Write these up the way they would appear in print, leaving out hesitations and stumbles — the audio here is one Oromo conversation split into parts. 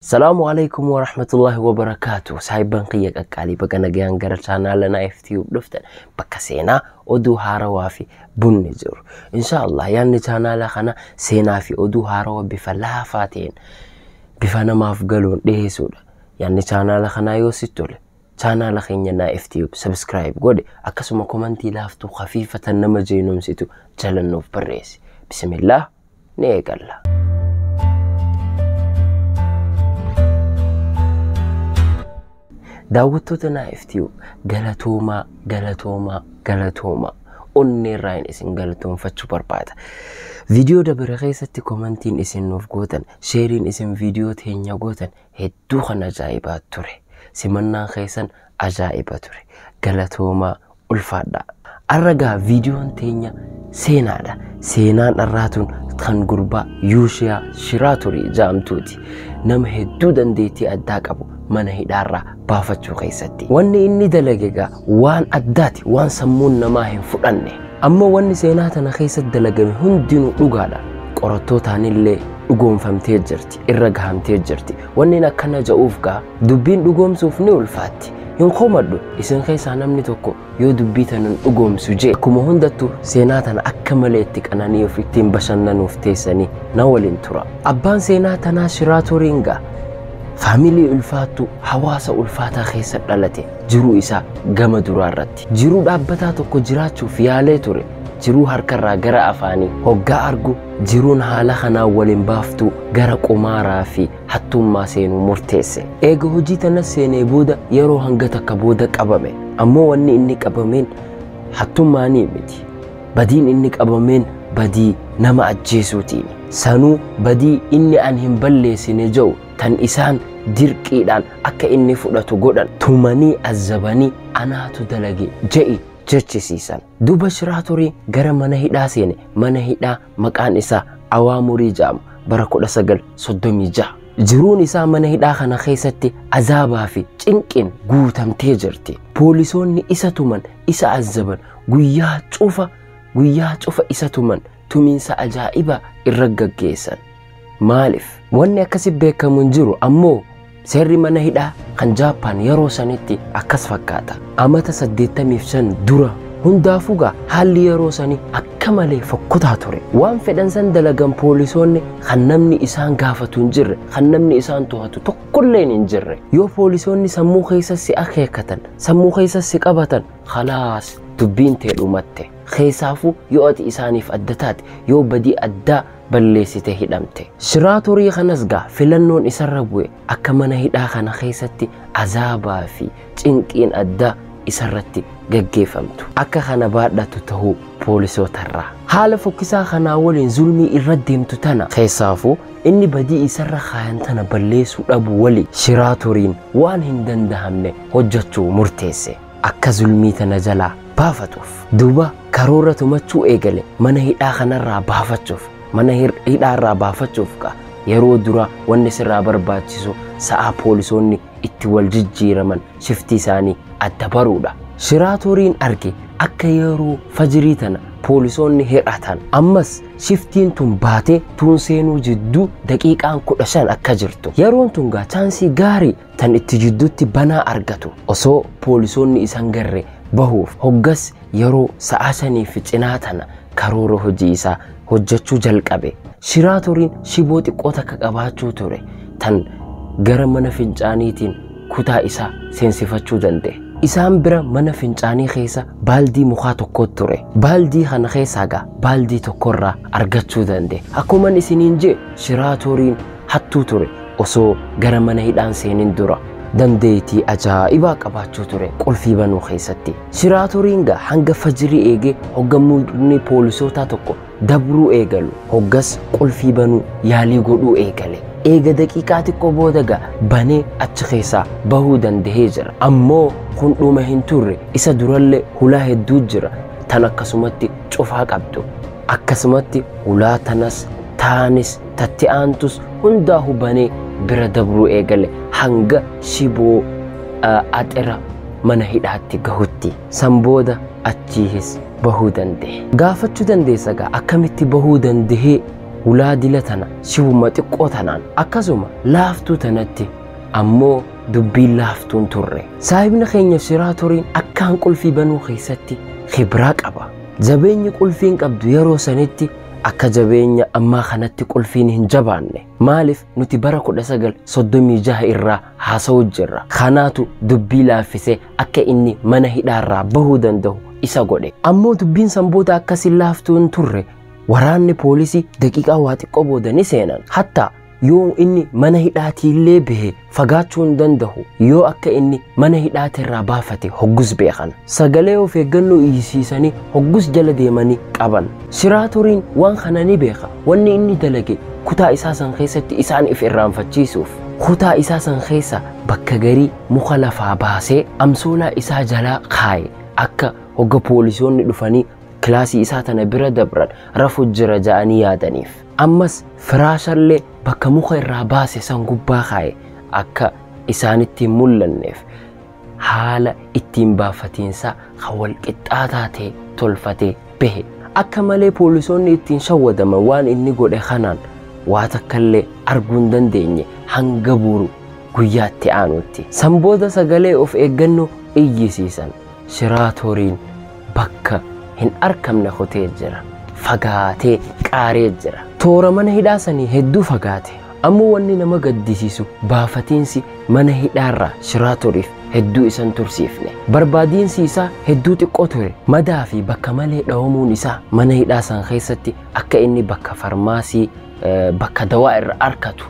Salaamu alaikum wa rahmatullahi wa barakaatu. Saahibban kiyya qaqqaalii, baga nagayaan gara chaanaala Naayif Tiyuub dhuftan, bakka seenaa, oduu haarawaa fi bunni jiru. Insha Allah yaadni chaanaala kana seenaa fi oduu haarawaa bifa laafaa ta'een, bifa namaaf galuun dhiyeessuudha. Yaadni chaanaala kanaa yoo sitti tole, chaanaala keenya Naayif Tiyuub subscribe godhe, akkasuma komantii laaftuu khafiifatan nama jeenumsitu jalannuuf barreessi. Bismillah, ni eegalla. Daawwattoota Naayif Tiyuub, galatoomaa, galatoomaa, galatoomaa. Onnee irraa isin galatoonfachuu barbaada. Viidiyoo dabare keessatti komantiin isin nuuf gootan, sheeriin isin viidiyoo teenya gootan hedduu kan ajaa'ibaa ture. Simannaan keessan ajaa'iba ture. Galatoomaa, ulfaadhaa. Arragaa viidiyoon teenya seenaadha. Seenaan arraatuun kan gurbaa Yuushiyaa Shiraaturii jedhamtuuti. Nama hedduu dandeettii addaa qabu mana hidhaarraa baafachuu keessatti. Wanni inni dalage egaa waan addaati, waan sammuun namaa hin fudhanne. Amma wanni seenaa tana keessatti dalagame hundinuu dhugaadha. Qorattootaanillee dhugoomfamtee jirti, irra gahamtee jirti. Wanni akkana ja'uuf gaa dubbiin dhugoomsuuf ni ulfaatti. Hin komadhu, isin keessaa namni tokko yoo dubbii tanan dhugoomsu jee, akkuma hundattuu seenaa tana akka malee itti qananiif ittiin bashannanuuf teessanii na waliin tura. Abbaan seenaa tanaa Shiraaturiin gaa faamilii ulfaattuu, hawaasa ulfaataa keessa dhalate. Jiruu isaa gama duraa irratti jiruu dhaabbataa tokko jiraachuuf yaalee ture. Jiruu harkarraa gara afaanii hoggaa argu, jiruun haala kanaan waliin baaftuu, gara qumaaraa fi hattummaa seenuu murteesse. Eega hojii tana seenee booda yeroo hanga takka booda qabame. Ammoo wanni inni qabameen hattummaanii miti. Badiin inni qabameen badii nama ajjeesuutiin. Sanuu badii inni an hin balleessine jedhu tan isaan dirqiidhaan akka inni fudhatu godhan, tumanii azzabanii anaatu dalage je'i jechisiisan. Duuba Shiraatorii gara mana hidhaa seene, mana hidhaa maqaan isaa Awaamurii jedhamu, bara 1936. Jiruun isaa mana hidhaa kana keessatti azaabaa fi cinqiin guutamtee jirti. Poolisoonni isa tuman, isa azzaban, guyyaa cufa guyyaa cufa isa tuman, tumiinsa ajaa'ibaa irra gaggeessan. Maaliif? Wanni akkasi beekamu hin jiru, ammoo seerri mana hidhaa kan Jaappaan yeroo sanitti akkas fakkaata. Amata 85 dura hundaafuu gaa haalli yeroo sanii akka malee fokkotaa ture. Waan fedhan san dalagan poolisoonni, kan namni isaan gaafatu hin jirre, kan namni isaan to'atu tokkolleen hin jirre. Yoo poolisoonni sammuu keessa si akeekatan, sammuu keessa si qabatan, khalaas, dubbiin tee dhumatte. Keessaafuu yoo ati isaaniif adda taate, yoo badii addaa balleessite hidhamte. Shiraatorii kanas gaa filannoon isarra bu'e akka mana hidhaa kana keessatti azaabaa fi cinqiin addaa isarratti gaggeeffamtu, akka kana baadhatu ta'uu poolisootarraa. Haala fokkisaa kanaa waliin zulmii irra deemtu tana keessaafuu inni badii isarra kaayan tana balleessuu dhabu wali, Shiraatoriin waan hin dandahamne hojjechuu murteesse akka zulmii tana jalaa baafatuuf. Duuba karoora tumachuu eegale mana hidhaa kanarraa baafachuuf. Mana hidhaarraa baafachuuf gaa yeroo dura wanni sirraa barbaachisu sa'aa poolisoonni itti wal jijjiiraman, shiftii isaanii adda baruudha. Shiraatoriin arge akka yeroo fajirii tana poolisoonni hir'atan, ammas shiftiin tun baatee tuun seenuu jidduu daqiiqaan 15 akka jirtu. Yeroon tun gaa chaansii gaarii tan itti jidduutti banaa argatu, osoo poolisoonni isan garre bahuuf. Hoggas yeroo sa'a 5 fi cinaa tana karoora hojii isaa hojjechuu jalqabe. Shiraatoriin shiboo xiqqoo takka qabaachuu ture tan gara mana fincaaniitiin kutaa isaa seensifachuu danda'e. Isaan bira mana fincaanii keessa baaldii mukaa tokko ture. Baaldii kana keessaa gaa baaldii tokkorraa argachuu danda'e. Akkuma isiniin jee, Shiraatoriin hattuu ture osoo gara mana hidhaan seenin dura. Dandeettii ajaa'ibaa qabaachuu ture qulfii banuu keessatti. Shiraatoriin gaa hanga fajirii eegee, hoggamuudni poolisootaa tokko dabruu eegalu, hoggas qulfii banuu yaalii godhuu eegale. Eega daqiiqaa xiqqoo booda gaa banee achi keessaa bahuu dandahee jira. Ammoo kun dhuma hin turre, isa durallee hulaa hedduu jira tan akkasumatti cufaa qabdu. Akkasumatti hulaa tanas taanis tatti aantus hundaa banee bira dabruu eegale hanga shiboo axira mana hidhaatti gahutti. San booda achiihis bahuu danda'e. Gaafachuu dandeessa gaa akkamitti bahuu dandahee? Hulaa dila tana shibuma xiqqoo tanaan akkasuma laaftuu tanatti ammoo dubbiin laaftuun turre. Saahibni keenya Shiraatoriin akkaan qulfii banuu keessatti khibraa qaba. Jabeenyi qulfiin qabdu yeroo sanitti akka jabeenya ammaa kanatti qulfiin hin jabaanne. Maaliif nuti bara 1936 irraa haasa'u jirra. Kanaatu dubbii laaffisee akka inni mana hidhaarraa bahuu danda'u isa godhe. Ammoo dubbiin sanboota akkasiin laaftuu hin turre. Waraanni poolisii daqiiqaa waa xiqqoo booda ni seenan. Hatta yoo inni mana hidhaatiillee bahe fagaachuu hin danda'u. Yoo akka inni mana hidhaatirraa baafate hoggus beekan. Sagalee of eeggannoo iyyisiisanii hoggus jala deemanii qaban. Shiraatoriin waan kana ni beeka. Wanni inni dalage kutaa isaa san keessatti isaan if irraanfachiisuuf. Kutaa isaa san keessa bakka garii muka lafaa baasee amsoolaa isaa jalaa kaaye akka hogga poolisoonni dhufanii kilaasii isaa tana bira dabran rafu jira ja'anii yaadaniif. Ammas firaashallee bakka muka irraa baase san gubbaa kaaye akka isaanitti hin mul'anneef haala ittiin baafatiinsaa kan wal qixxaataa ta'e tolfatee bahe. Akka malee poolisoonni ittiin shawwadaman waan inni godhe kanaan waa takkallee arguu hin dandeenye hanga buru guyyaatti aanutti. San booda sagalee of eeggannoo iyyisiisan. Shiraatoriin bakka hin argamne kutee jira. Fagaatee qaaree jira. Toora mana hidhaa sanii hedduu fagaate. Ammoo wanni nama gaddisiisu baafatiinsi mana hidhaarraa Shiraatoriif hedduu isan tursiifne. Barbaadiinsi isaa hedduu xiqqoo ture. Madaa fi bakka malee dhawamuun isaa mana hidhaa san keessatti akka inni bakka farmaasii bakka dawaa irra arkatu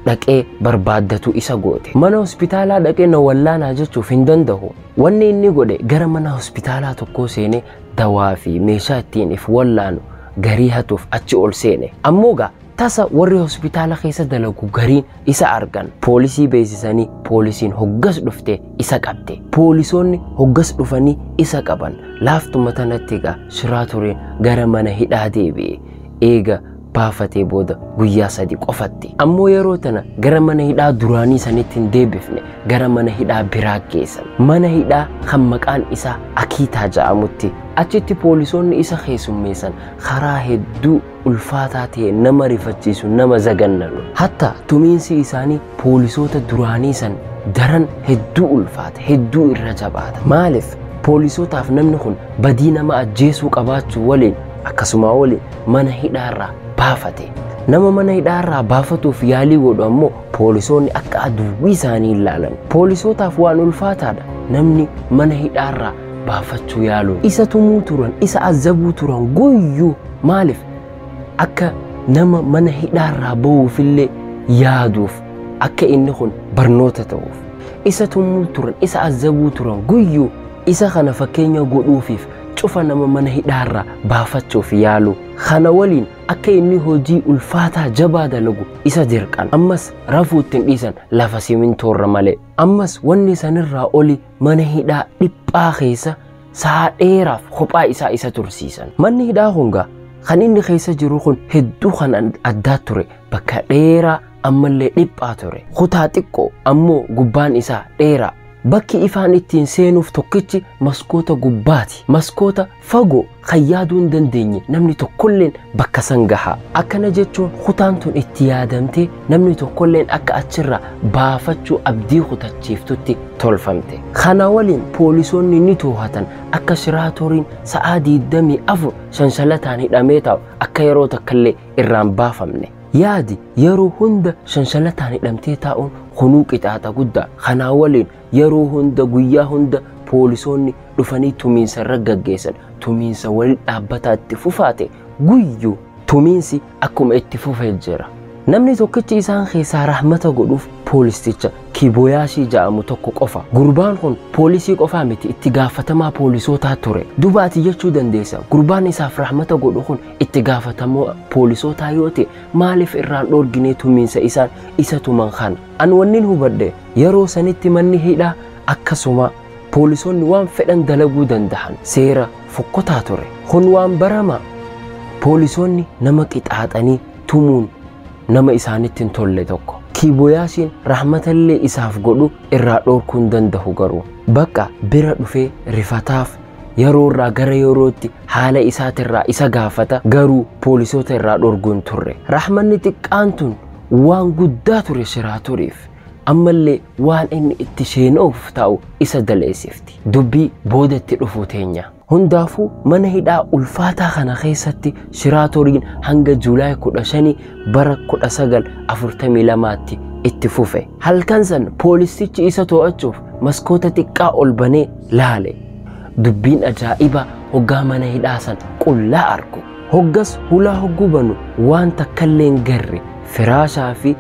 dhaqee barbaaddatu isa goote. Mana hospitaalaa dhaqee na wallaanaa jechuuf hin danda'u. Wanni inni godhe gara mana hospitaalaa tokkoo seenee dawaa fi meeshaa ittiin if wallaanu garii hatuuf achi ol seene. Ammoo gaa tasa warri hospitaala keessa dalagu gariin isa argan. Poolisii beeksisanii poolisiin hoggas dhufte isa qabde. Poolisoonni hoggas dhufanii isa qaban. Laaftuma tanatti egaa Shiraatoriin gara mana hidhaa deebi'e. Eega baafatee booda guyyaa 3 qofatti. Ammoo yeroo tana gara mana hidhaa duraanii sanitti hin deebifne, gara mana hidhaa biraa geessan. Mana hidhaa kan maqaan isaa Akiitaa jedhamutti. Achitti poolisoonni isa keessummeessan karaa hedduu ulfaataa ta'e nama rifachiisu, nama zagannanu. Hatta tumiinsi isaanii poolisoota duraanii san daran hedduu ulfaata, hedduu irra jabaata. Maaliif poolisootaaf namni kun badii nama ajjeesuu qabaachuu waliin akkasuma waliin mana hidhaarraa baafate. Nama mana hidhaarraa baafatuuf yaalii godhu ammoo poolisoonni akka aduwwii isaanii ilaalan. Poolisootaaf waan ulfaataadha namni mana hidhaarraa baafachuu yaaluun. Isa tumuu turan, isa azabuu turan guyyuu. Maaliif akka nama mana hidhaarraa bahuufillee yaaduuf akka inni kun barnoota ta'uuf. Isa tumuu turan, isa azabuu turan guyyuu. Isa kana fakkeenya godhuufiif cufa nama mana hidhaarraa baafachuuf yaalu. Kana waliin akka inni hojii ulfaataa jabaa dalagu isa dirqan. Ammas rafuu ittiin dhiisan lafa simintoorra malee. Ammas wanni sanirraa oli mana hidhaa dhiphaa keessa sa'a dheeraaf kophaa isaa isa tursiisan. Manni hidhaa kun gaa kan inni keessa jiru kun hedduu kan addaa ture. Bakka dheeraa ammallee dhiphaa ture. Kutaa xiqqoo ammoo gubbaan isaa dheeraa. Bakki ifaan ittiin seenuuf tokkichi maskoota gubbaati. Maskoota fagoo kan yaaduu hin dandeenye namni tokkolleen bakka san gaha. Akkana jechuun kutaan tun itti yaadamtee namni tokkolleen akka achirraa baafachuu abdii kutachiiftutti tolfamte. Kana waliin poolisoonni ni to'atan akka Shiraatoriin sa'a 24 shanshalataan hidhamee taa'u akka yeroo takkallee irraan baafamne. Yaadi yeroo hunda shanshalataan hidhamtee taa'uun kunuu qixaaxa guddaa. Kanaa waliin yeroo hunda guyyaa hunda poolisoonni dhufanii tumiinsa irra gaggeessan. Tumiinsa wal dhaabbataa itti fufaate guyyuu tumiinsi akkuma itti fufee jira. Namni tokkichi isaan keessaa rahmata godhuuf poolisticha Kiboyaashii jedhamu tokko qofa. Gurbaan kun poolisii qofaa miti, itti gaafatamaa poolisootaa ture. Duba ati jechuu dandeessa gurbaan isaaf rahmata godhu kun itti gaafatamaa poolisootaa yoo ta'e maaliif irraan dhoorginee tumiinsa isaan isa tuman kana? An wannin hubadhe yeroo sanitti manni hidhaa akkasuma poolisoonni waan fedhan dalaguu danda'an seera fokkotaa ture. Kun waan baramaa poolisoonni nama qixaaxanii tumuun nama isaanitti hin tolle tokko. Kiboyaashiin rahmatallee isaaf godhu irraa dhoorkuu hin danda'u garuu. Bakka bira dhufee rifataaf Yeroo irraa gara yerootti haala isaatirraa isa gaafata, garuu poolisoota irraa dhorguun turre. Rahmanni xiqqaan tun waan guddaa ture Shiraatoriif. Ammallee waan inni itti sheenoof ta'u isa daleessifti. Dubbii boodatti dhufu teenya. Hundaafuu mana hidhaa ulfaataa kana keessatti Shiraatoriin hanga Juulaay 15 bara 1942tti itti fufe. Halkan san poolisichi isa to'achuuf maskoota xiqqaa ol banee laale. Dubbiin ajaa'ibaa hoggaa mana hidhaa san qullaa argu. Hoggas hulaa hogguu banu waan takkallee hin garre, firaashaa fi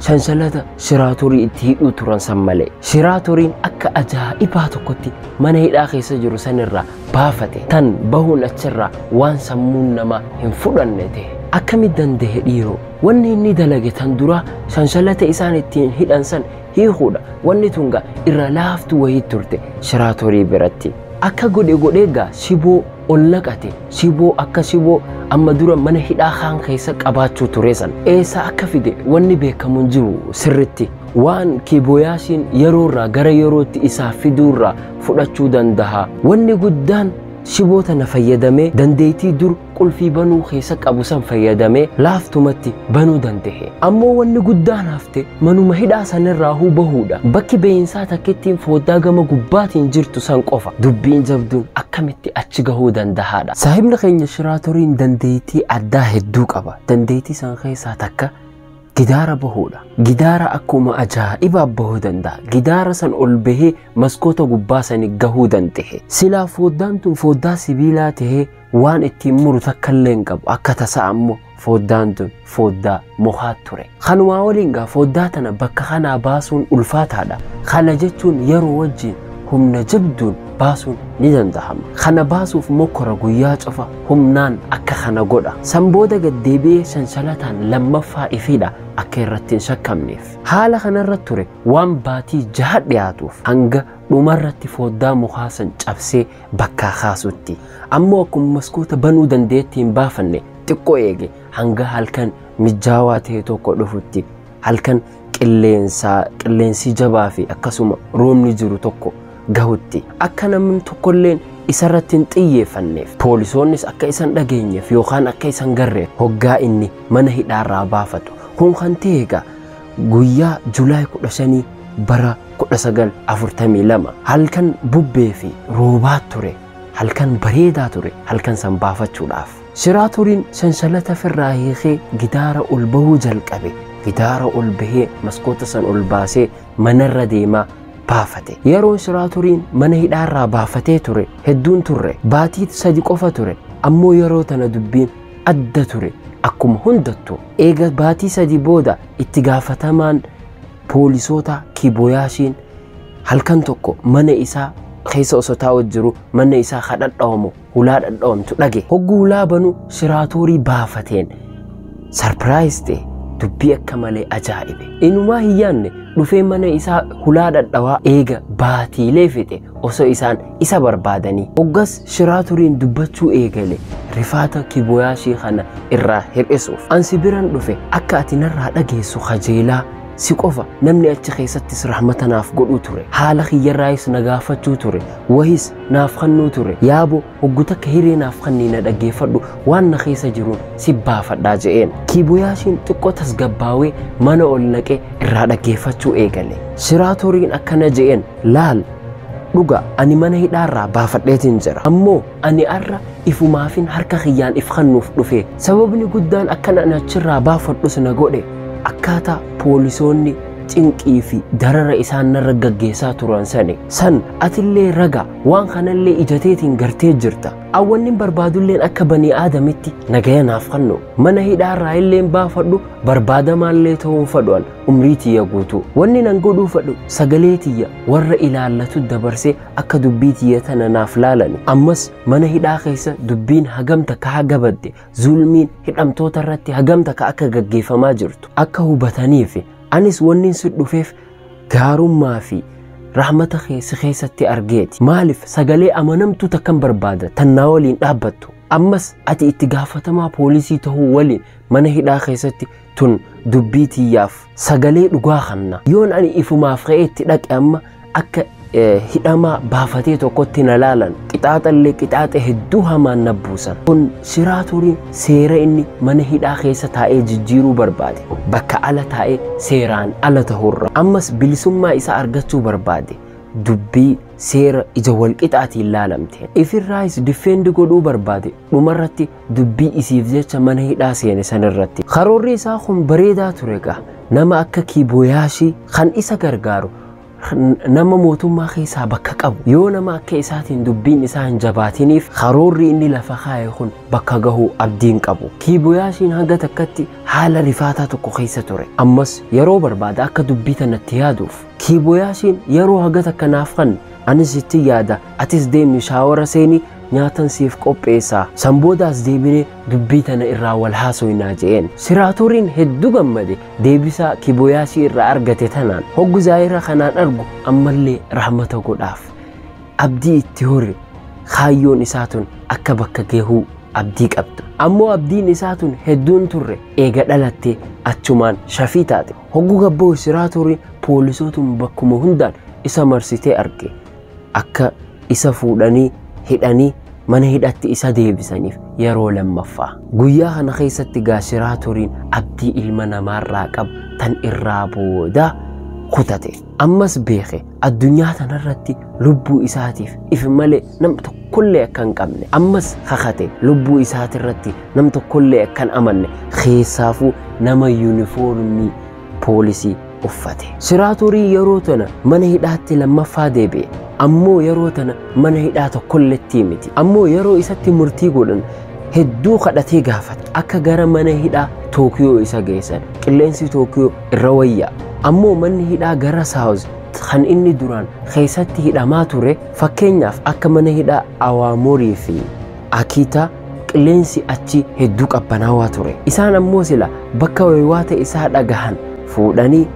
shanshalata Shiraatorii itti hidhuu turan san malee. Shiraatoriin akka ajaa'ibaa tokkotti mana hidhaa keessa jiru sanirraa baafate. Tan bahuun achirraa waan sammuun namaa hin fudhanne ta'e. Akkamitti danda'e dhiiroo? Wanni inni dalage tan duraa shanshalata isaan ittiin hidhan san hiikuudha. Wanni tun gaa irra laaftuu wayii turte Shiraatorii biratti. Akka godhe godhee gaa shiboo ol naqate, shiboo akka shiboo amma dura mana hidhaa kaan keessa qabaachuu ture san. Eessa akka fide wanni beekamu hin jiru sirritti. Waan Kiboyaashiin yeroo irraa gara yerootti isaaf fiduurraa fudhachuu danda'a. Wanni guddaan shiboo tana fayyadamee dandeettii dur qulfii banuu keessa qabu san fayyadamee laaftumatti banuu danda'e. Ammoo wanni guddaan hafte manuma hidhaa sanirraa bahuudha. Bakki beeyinsaa takkittiin foddaa gama gubbaatiin jirtu san qofa. Dubbiin jabduun akkamitti achi gahuu danda'aadha. Saahibni keenya Shiraatoriin dandeettii addaa hedduu qaba. Dandeettii san keessaa takka gidaara bahuudha. Gidaara akkuma ajaa'ibaa bahuu danda'a. Gidaara san ol bahee maskoota gubbaa sanii gahuu danda'e. Silaa foddaan tun foddaa sibiilaa tahee waan ittiin muru takkallee hin qabu. Akka tasaa ammoo foddaan tun foddaa mukaa ture. Kanumaa waliin gaa foddaa tana bakka kanaa baasuun ulfaataadha. Kana jechuun yeroo wajjin humna jabduun baasuun ni danda'ama. Kana baasuuf mokkora guyyaa cufa humnaan akka kana godha. San booda gaddeebi'ee shanshalataan lammaffaa ifiidha akka irratti hin shakkamneef. Haala kanarra ture waan baatii 6 dhiyaatuuf hanga dhumarratti foddaa mukaa san cabsee bakkaa kaasutti. Ammoo akkuma maskoota banuu dandeettii hin baafanne xiqqoo eege hanga halkan mijaawaa ta'e tokko dhufutti, halkan qilleensi jabaa fi akkasuma roobni jiru tokko gahutti, akka namni tokkolleen isarratti hin xiyyeeffanneef, poolisoonnis akka isan dhageenyeef yookaan akka isan garreef hoggaa inni mana hidhaarraa baafatu. Kun kan ta'e egaa guyyaa Julaay 15 bara 1942 halkan bubbee fi roobaa ture, halkan bareedaa ture halkan san baafachuudhaaf. Shiraatoriin shanshalata firraa hiikee gidaara ol bahuu jalqabe. Gidaara ol bahee maskoota san ol baasee manarra deemaa baafate. Yeroon Shiraatoriin mana hidhaarraa baafatee ture hedduun turre, baatii 3 qofa ture. Ammoo yeroo tana dubbiin adda ture akkuma hundattu. Eega baatii 3 booda itti gaafatamaan poolisoota Kiboyaashiin halkan tokko mana isaa keessa osoo taa'u jiru mana isaa kadhadhawamu hulaa dhadhawamtu dhage. Hogguu hulaa banu Shiraatorii baafateen sarpiraayiz ta'e. Dubbii akka malee ajaa'ibe. Inumaa hin yaadne dhufee mana isaa hulaa dhadhawaa eega baatiilee fixe osoo isaan isa barbaadanii. Hoggas Shiraatoriin dubbachuu eegale rifaata Kiboyaashii kana irraa hir'isuuf. Ansi biran dhufe akka ati narraa dhageessu kajeelaa si qofa namni achi keessattis rahmata naaf godhuu ture. Haala kiyyarraayis na gaafachuu ture. Wahis naaf kennuu ture. Yaaboo hoggu takka hiree naaf kennii na dhaggeeffadhu waan na keessa jiruun si baafadhaa je'een. Kiboyaashiin xiqqoo tasgabbaawee mana ol naqee irraa dhaggeeffachuu eegale. Shiraatoriin akkana je'een, laal dhuga ani mana hidhaarraa baafadheetiin jira. Ammoo ani arra ifumaafin harka kiyyaan if kennuuf dhufe. Sababni guddaan akkana ani achirraa baafadhus na godhe akkaataa poolisoonni cinqii fi darara isaan narra gaggeessaa turan sani. San atillee raga waan kanallee ijateetiin gartee jirta. Awwanni barbaadulleen akka banii aadamitti nagaya naaf kennu. Mana hidhaarraa illeen baafadhu barbaadamaallee ta'uun fadhuan umrii tiyya guutuu. Wanni nan godhuu fadhu sagalee tiyya warra ilaallatu dabarsee akka dubbii tiyya tana naaf laalani. Ammas mana hidhaa keessa dubbiin hagamta ka hagabadde zulmiin hidhamtoota irratti hagamta ka akka gaggeeffamaa jirtu akka hubataniif anis wanni si dhufeef gaarummaa fi rahmata si keessatti argeeti. Maaliif sagalee amanamtuu takkan barbaada tannaa waliin dhaabbattu. Ammas ati itti gaafatamaa poolisii ta'uu waliin mana hidhaa keessatti tun dubbii tiyyaaf sagalee dhugaa kanna. Yoon ani ifumaaf ka'ee itti dhaqe amma akka hidhamaa baafatee tokkotti na laalan. Qixaaxallee qixaaxa hedduu hamaan na buusan. Kun Shiraatoriin seera inni mana hidhaa keessa taa'ee jijjiiruu barbaade. Bakka ala taa'ee seeraan ala ta'urra. Ammas bilisummaa isaa argachuu barbaade. Dubbii seera ija walqixaatiin laalamte. Ifirraayis difeendi godhuu barbaade. Dhumarratti dubbii isiif jecha mana hidhaa seene sanirratti. Karoorri isaa kun bareedaa ture egaa. Nama akka Kiiboyaashii kan isa gargaaru nama mootummaa keessaa bakka qabu yoo nama akka isaatiin dubbiin isaa hin jabaatiniif karoorri inni lafa kaa'e kun bakka gahuu abdiin qabu. Kiiboyaashiin hanga takkatti haala rifaataa tokko keessa ture. Ammas yeroo barbaada akka dubbii tanatti yaaduuf. Kiiboyaashiin yeroo haga takka naaf kan anis itti yaada atis deemi shaawara seenii nyaatan siif qopheessaa san boodaas deebinee dubbii tana irraa wal haasoynaa je'een. Shiraatoriin hedduu gammade deebisaa Kiiboyaashii irraa argate tanaan hoggu zaayira kanaan argu ammallee rahmata godhaaf. Abdii itti hore kaayyoon isaa tun akka bakka gahuu abdii qabdu. Ammoo abdiin isaa tun hedduun turre eega dhalattee achumaan shafii taate. Hoggu gabboo Shiraatoriin poolisootuun bakkuma hundaan isa marsitee arge. Akka isa fuudhanii hidhanii mana hidhatti isa deebisaniif yeroo lammaffaa. Guyyaa kana keessatti gaa Shiraatoriin abdii ilma namaarraa qabu tan irraa booda kutate. Ammas beeke addunyaa tanarratti lubbuu isaatiif if malee nam tokkollee akka hin qabne. Ammas kakate lubbuu isaatirratti nam tokkollee akka hin amanne keessaafuu nama yuunifoormii poolisii uffate. Shiraatorii yeroo tana mana hidhaatti lammaffaa deebi'e. Ammoo yeroo tana mana hidhaa tokkolletti miti. Ammoo yeroo isatti murtii godhan hedduu kadhatee gaafate. Akka gara mana hidhaa Tookiyoo isa geessan. Qilleensi Tookiyoo irra wayyaa. Ammoo manni hidhaa gara Saawuz kan inni duraan keessatti hidhamaa ture fakkeenyaaf akka mana hidhaa Awaamorii fi Akiitaa qilleensi achi hedduu qabbanaawaa ture. Isaan ammoo sila bakka waywaata isaa dhagahan fuudhanii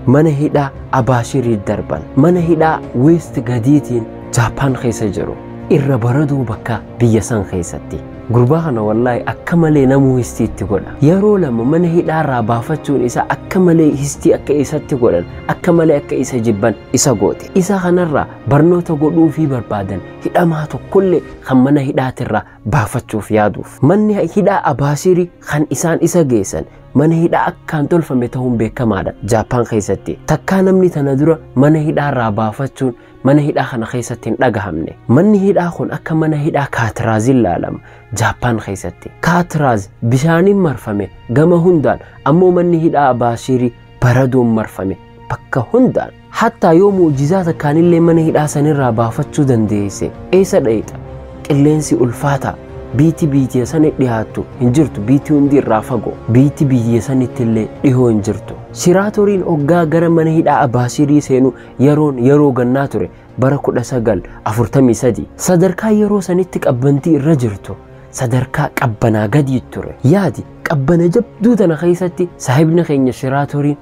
mana hidhaa Abaashirii darban. Mana hidhaa Weest gadiitiin Jaapaan keessa jiru. Irra baraduu bakka biyya san keessatti. Gurbaa kana wallaahi akka malee namuu histii itti godha. Yeroo lama mana hidhaarraa baafachuun isaa akka malee histii akka isatti godhan, akka malee akka isa jibban isa goote. Isa kanarraa barnoota godhuufii barbaadan hidhamaa tokkollee kan mana hidhaatirraa baafachuuf yaaduuf. Manni hidhaa Abaashirii kan isaan isa geessan mana hidhaa akkaan tolfame ta'uun beekamaadha Jaapaan keessatti. Takkaa namni tana dura mana hidhaarraa baafachuun mana hidhaa kana keessatti hin dhagahamne. Manni hidhaa kun akka mana hidhaa Kaatiraaziin laalama Jaapaan keessatti. Kaatiraaz bishaaniin marfame gama hundaan ammoo manni hidhaa Abaashirii baradoon marfame bakka hundaan. Hattaa yoo mu'ujizaa takkaanillee mana hidhaa sanirraa baafachuu dandeesse eessa dhayixa? Qilleensi ulfaataa biitii biyya sanitti dhiyaattu hin jirtu, biitii hundi irraa fagoo, biitii biyya sanitti illee dhihoo hin jirtu. Shiraatoriin hoggaa gara mana hidhaa Abaashirii seenu yeroon yeroo gannaa ture bara 1943. Sadarkaa yeroo sanitti qabbantii irra jirtu sadarkaa qabbanaa gadii ture. Yaadi qabbana jabduu tana keessatti saahibni keenya Shiraatoriin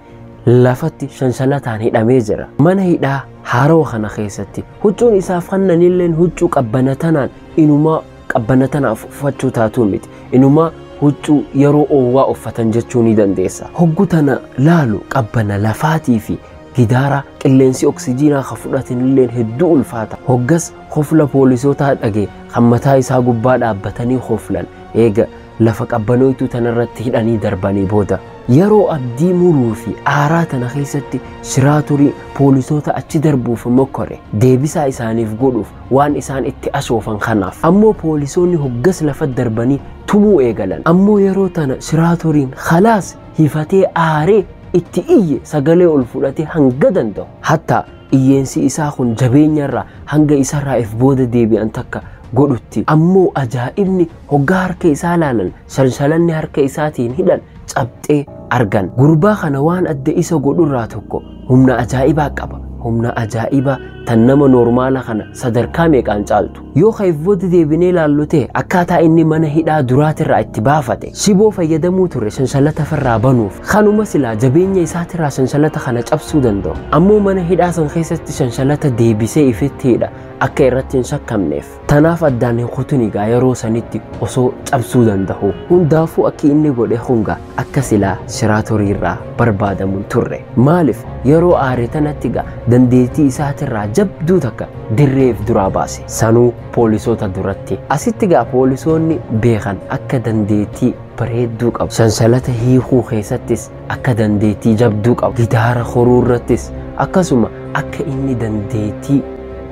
lafatti shanshalataan hidhamee jira. Mana hidhaa haarawa kana keessatti huccuun isaaf kennanilleen huccuu qabbana tanaan inumaa qabbana tanaaf uffachuu taatuu miti. Inumaa huccuu yeroo oowwaa uffatan jechuu ni dandeessa. Hoggu tana laalu qabbana lafaatii fi gidaara qilleensi oksijiinaa ka fudhatanilleen hedduu ulfaata. Hoggas hofla poolisootaa dhagee kan mataa isaa gubbaa dhaabbatanii hoflan eega lafa qabbanooytuu tanarratti hidhanii darbanii booda. Yeroo abdii muruu fi aaraa tana keessatti Shiraatorii poolisoota achi darbuuf mokkore deebisaa isaaniif godhuuf waan isaan itti asoofan kanaaf. Ammoo poolisoonni hoggas lafa darbanii tumuu eegalan. Ammoo yeroo tana Shiraatoriin khalaas hifatee aaree itti iyye sagalee ol fudhatee hanga danda'u. Hattaa iyyeensi isaa kun jabeenyarraa hanga isarraa if booda deebi'an takka godhutti. Ammoo ajaa'ibni hoggaa harka isaa laalan shanshalanni harka isaatiin hidhan cabxee argan. Gurbaa kana waan adda isa godhurraa tokko humna ajaa'ibaa qaba. Humna ajaa'ibaa tan nama noormaala kana sadarkaa meeqaan caaltu. Yoo if booda deebinee laallu ta'e akkaataa inni mana hidhaa duraatirraa itti baafate shiboo fayyadamuu ture shanshalata farraa banuuf. Kanuma silaa jabeenya isaatirraa shanshalata kana cabsuu danda'u. Ammoo mana hidhaa san keessatti shanshalata deebisee ifitti hidha. akka irratti hin shakkamneef. Tanaaf addaan hin kutin egaa yeroo sanitti osoo cabsuu danda'u. Hundaafuu akki inni godhe hunga akka silaa Shiraatorii irraa barbaadamu hin turre. Maaliif yeroo aare tanatti egaa dandeettii isaatirraa jabduu takka dirreef duraa baase. Sanuu poolisoota duratti. Asitti egaa poolisoonni beekan akka dandeettii bareedduu qabu. Sanshalata hiikuu keessattis akka dandeettii jabduu qabu. Gidaara horuu irrattis akkasuma akka inni dandeettii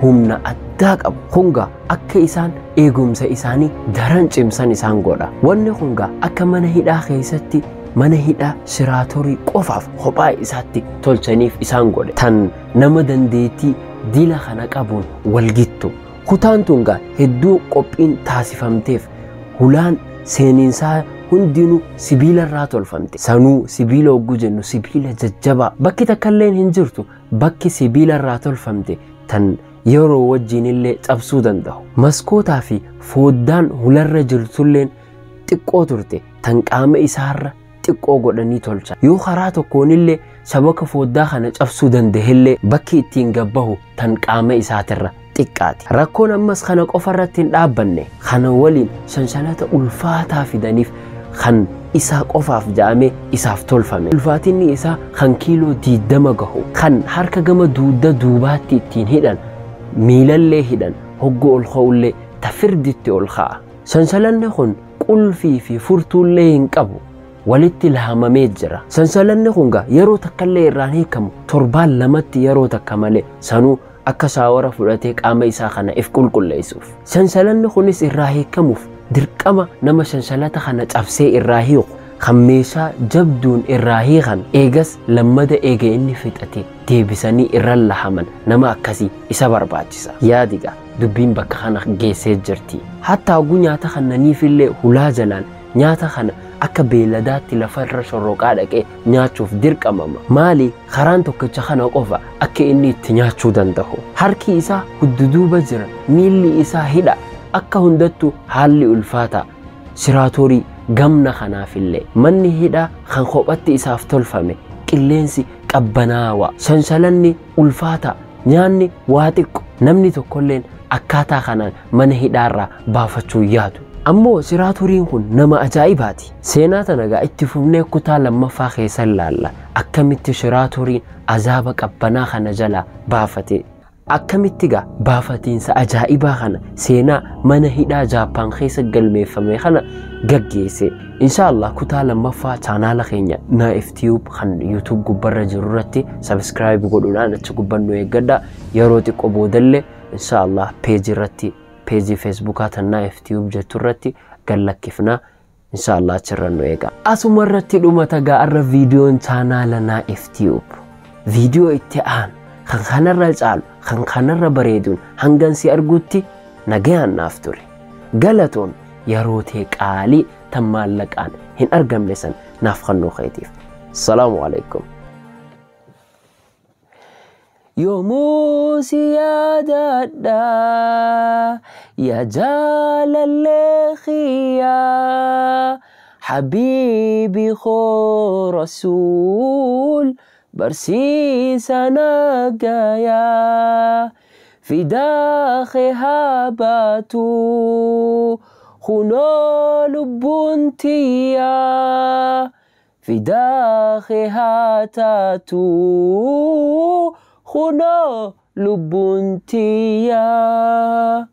humna addaa qabu. Hunga akka isaan eegumsa isaanii daran cimsan isaan godha. Wanni hunga akka mana hidhaa keessatti mana hidhaa Shiraatorii qofaaf kophaa isaatti tolchaniif isaan godhe. Tan nama dandeettii dila kana qabuun walgittu. Kutaan tungaa hedduu qophiin taasifamteef hulaan seeniinsaa hundinuu sibiila irraa tolfamte. Sanuu sibiila hogguu jennu sibiila jajjabaa. Bakki takkalleen hin jirtu bakki sibiila irraa tolfamte tan yeroo wajjin illee cabsuu danda'u. Maskootaa fi foddaan hularra jirtulleen xiqqoo turte tan qaama isaarra xiqqoo godhanii tolchan. Yoo karaa tokkoon illee shabaka foddaa kana cabsuu danda'ellee bakki ittiin gabbahu tan qaama isaatirra xiqqaati. Rakkoon ammas kana qofarratti hin dhaabbanne. Kana waliin shanshalata ulfaataa fidaniif kan isaa qofaaf ja'amee isaaf tolfame. Ulfaatinni isaa kan kiiloo 20 gahu kan harka gama duuda duubaatti ittiin hidhan miilallee hidhan hoggoo ol ka'ullee tafirditti ol ka'a. Shanshalanni kun qulfii fi furtuullee hin qabu. Walitti lahamamee jira. Shanshalanni kun gaa yeroo takkallee irraan hiikamu torbaan lamatti yeroo takka malee sanuu akka shaawara fudhatee qaama isaa kana if qulqulleessuuf. Shanshalanni kunis irraa hiikamuuf dirqama nama shanshalata kana cabsee irraa hiiku kan meeshaa jabduun irraa hiikan eegas lammada eega inni fixate deebisanii irra lahaman nama akkasii isa barbaachisa. Yaadiga dubbiin bakka kana geessee jirti. Hatta hogguu nyaata kannaniifillee hulaa jalaan nyaata kana akka beeladaatti lafarra shorroqaa dhaqee nyaachuuf dirqamama. Maali karaan tokkicha kana qofa akka inni itti nyaachuu danda'u. Harki isaa hudduduuba jira, miilli isaa hidha. Akka hundattuu haalli ulfaataa. Shiraatorii gamna kanaafillee manni hidhaa kan kophatti isaaf tolfame qilleensi qabbanaawa. Shanshalanni ulfaataa, nyaanni waa xiqqo. Namni tokkolleen akkaataa kanaan mana hidhaarraa baafachuu yaadu. Ammoo Shiraatoriin kun nama ajaa'ibaati. Seenaa tana egaa itti fufnee kutaa lammaffaa keessa ilaalla. Akkamitti Shiraatoriin azaaba qabbanaa kana jalaa baafate? Akkamitti egaa baafatiinsa ajaa'ibaa kana seenaa mana hidhaa Jaappaan keessa galmeeffame kana gaggeesse? Inshaallah kutaa lammaffaa chaanaala keenya Naif Tube kan YouTube gubbarra jiru irratti subscribe godhuudhaan achi gubbannu eeggadha. Yeroo xiqqoo boodallee inshaallah peejii irratti peejii Facebookaa tan Naif Tube jettu irratti gallakkifna. Inshaallah achirra nu eega. Asuma irratti dhumata gaarra viidiyoon chaanaala Naif Tube. Viidiyoo itti aanu kan kanarra caalu kan kanarra bareeduun hangan si argutti nagayaan naaf ture. Galatoon yeroo tee qaalii tan maallaqaan hin argamne san naaf kennuu keetiif. Salaamu alaikum. Yoomuu si yaadadha yaa jaalallee xiyyaa habiibi koo rasuul barsiisa nagayaa fidaa kee haa baatu kunoo lubbuun tiyyaa fidaa kee haa taatu kunoo lubbuun tiyyaa.